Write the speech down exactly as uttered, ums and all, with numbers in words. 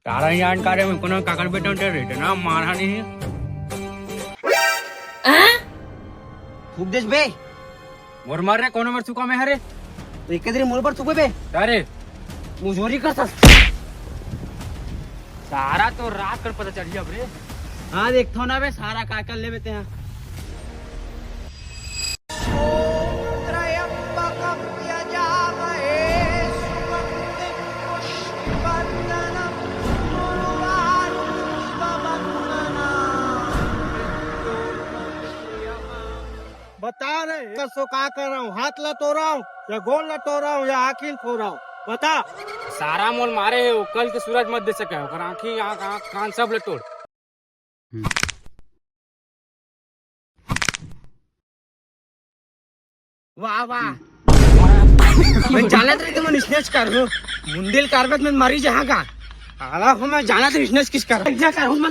तारा यान कारे में कोनो काकर बेटा उठे रे, ना मारा नहीं। फूक देस बे। मोर मार रे, कोनो मर चुका मैं हरे। तो एक दिन मोर पर चुके बे। अरे। मुझोरी कर सस। सारा तो रात कर पता चल गया रे। हाँ, देखथो ना बे, सारा का कर लेबे ते हाँ। बता रे, कसो का कर रहा हूँ? हाथ ला टोरा हूँ या गोड़ ला टोरा हूँ या आँखी फोरा हूँ? बता। सारा मोल मारे हे, वो कल के सूरज मत दे सके, ओकर आँखी, आँख, आँख, कान सब ला टोर। वाह, वाह। मैं जानत रहे कि मैं स्नेच कर हूँ। मुंडिल कार्बेट में मरी जहाँ का। आला हो, मैं जानत रहे स्नेच किस कर। जा कर हूँ, मैं